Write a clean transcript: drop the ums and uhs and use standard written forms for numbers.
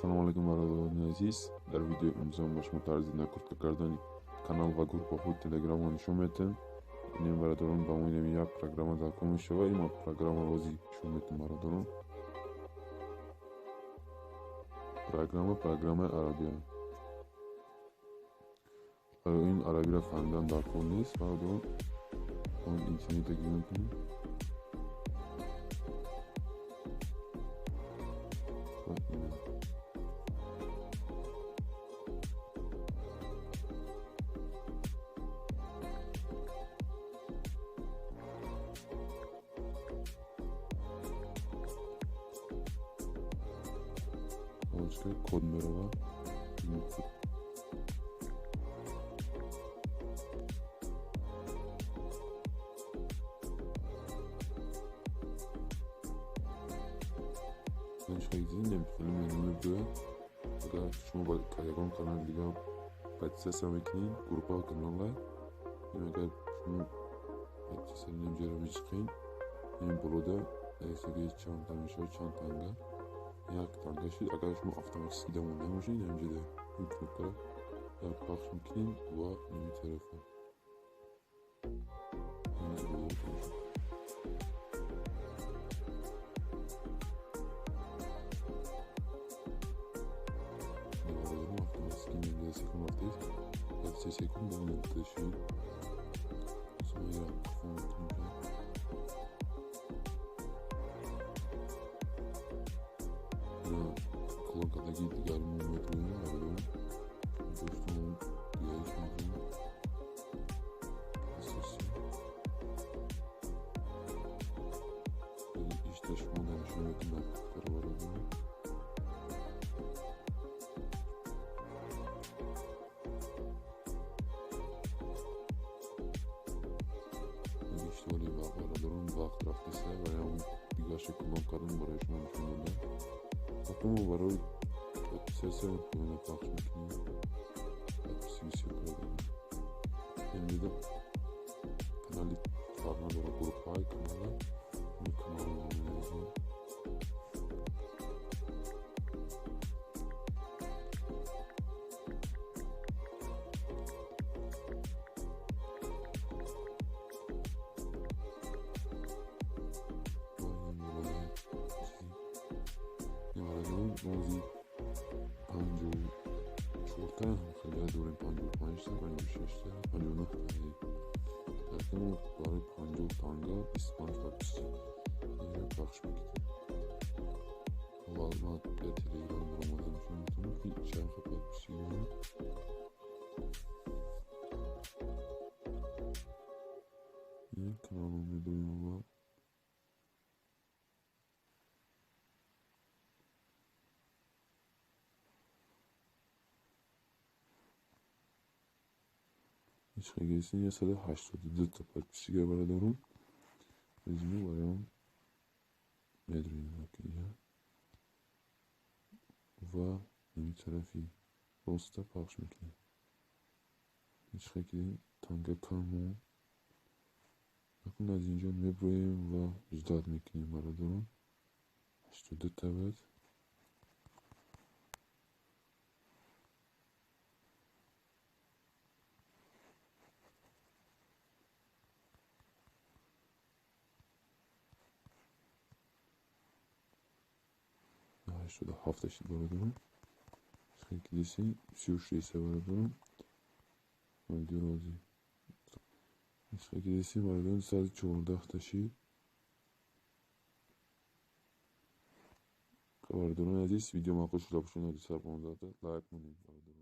Ассалому алайкум, бародарони азиз. Дар видеои имрӯза ба шумо тарзи накрутка кардани канал ва гурӯҳҳои телеграмро нишон медиҳем. Инем, бародарон, ба мо инем як программа даркор мешавад. Ин программаро ҳозир нишон медиҳем, бародарон. Программа программаи арабия. Барои ин арабиро фаҳмидан даркор нест, бародарон. Он интернетро гирён кунем. Ва ина галочка код меравад. Хеле мебиёяд. Агар шумо ба ягон канали дигар подписаться мекунед, группа, канала, агар шумо подписаться инҷаро мечиқед, ин болода нависаги чанд та мешавад, чанд танга, як танга шуд. Агар шумо автоматически дамонда бошед, инҷода ин кнопкаро пахш мекунед ва ин тарафа автоматически секунд рафтед, 3 секунд ба монда шуд. Соя қафо мекунем. Клон кардаги дигари мо метавонем, бародарон. Доштум дигариш метавонем. Асоси ишта шумо нишон медиҳем кара, бародарон. Иштиволи бародарон, вақт рафтеса, барои дигарша клон кардан барои шумо нишон додам. Акнун мо барои подписаться поёна пахш мекунем. Подписи бисёр кардан. Имрӯза канали фарқ надорад, группаи канала, ин каналро менависем. Мо 54та хеле дорем, 55та, 56та, 59та. Мо барои 50 танга 25 подписчик инро пахш мекунем. Аввал ман дар телеграм баромада нишон медиҳам, ки чанд подписчик дорем. Ин каналро медорем аввал. Ҳеҷ 182 та подписчика, бародарон. Мо барои он медорем ва ин тарафи роста пахш мекунем. Ҳеҷ ки танга кам монд. Акнун аз инҷо меброем ва ждать мекунем, бародарон. 82та буд. 87та шуд, бародарон. Ки дидем, 36, бародарон. Видеоро ҳозир ки дидем, бародарон, 114та шид. Бародарони азиз, видео маъқул шуда бошад, 115та лайк монед, бародарон.